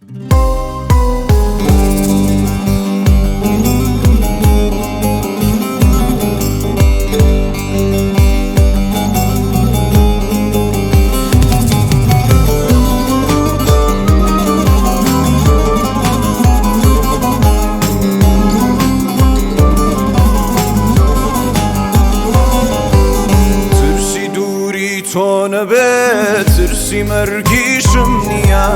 ترسی دووری تۆ نەبێ ترسی مەرگیشم نییە،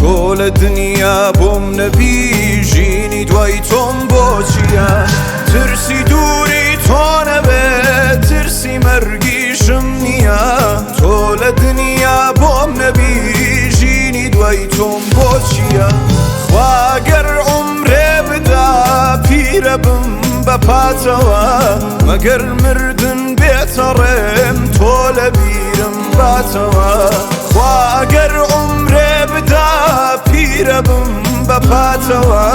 تۆ لە دنیا بۆم نەبی ژینی دوای تۆم بۆ چییە؟ ترسی دووری تۆ نەبێ ترسی مەرگیشم نییە، تۆ لە دنیا بۆم نەبی ژینی دوای تۆم بۆ چییە؟ خوا گەر عومرێ بدا پیرە بم بە پاتەوە، مەگەر مردن بێتە ڕێم تۆ لە بیرم باتەوە. خوا ئەگەر عومرێ بدا پیرە بم بە پاتەوە،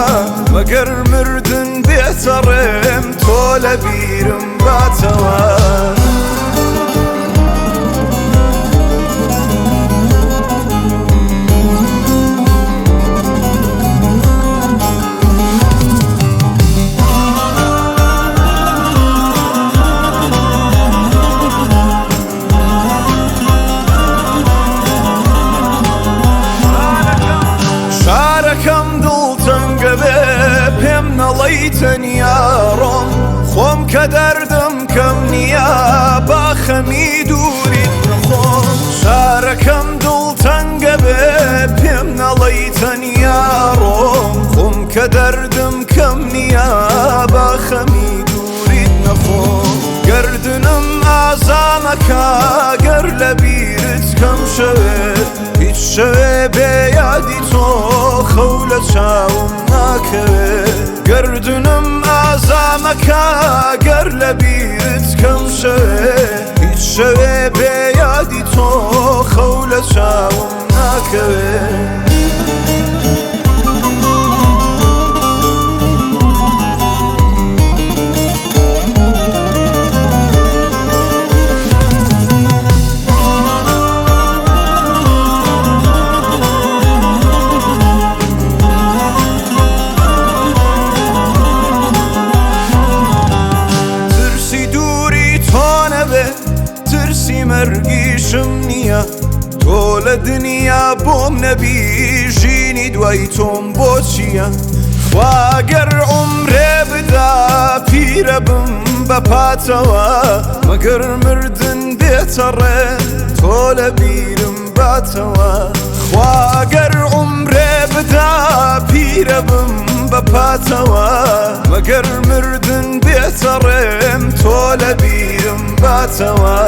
مەگەر مردن بێتە ڕێم تۆ لە بیرم باتەوە. شارەکەم دڵتەنگە بێ پێم نەڵێی تەنیا ڕۆم، خۆم کە دەردم کەم نییە با خەمی دووریت نەخۆم. شارەکەم دڵتەنگە بێ پێم نەڵێی تەنیا ڕۆم، خۆم کە دەردم کەم نییە با خەمی دووریت نەخۆم. گەردنم ئازامەکە گەر لە بیرت کەم شەوێ، هیچ شەوێ بێ یادی تۆ خەو لە چاوم ناکەوێ. گەردنم ئازامەکە گەر لە بیرت کەم شەوێ، هیچ شەوێ بێ یادی تۆ خەو لە چاوم ناکەوێ. ترسی دووری تۆ نەبێ ترسی مەرگیشم نییە، تۆ لە دنیا بۆم نەبی ژینی دوای تۆم بۆ چییە؟ خوا گەر عومرێ بدا پیرە بم بە پاتەوە، مەگەر مردن بێتە ڕێ تۆ لە بیرم باتەوە. خوا گەر عومرێ بدا پیرە بم بە پاتەوە، مەگەر مردن بێتە ڕێم تۆ لە بیرم باتەوە.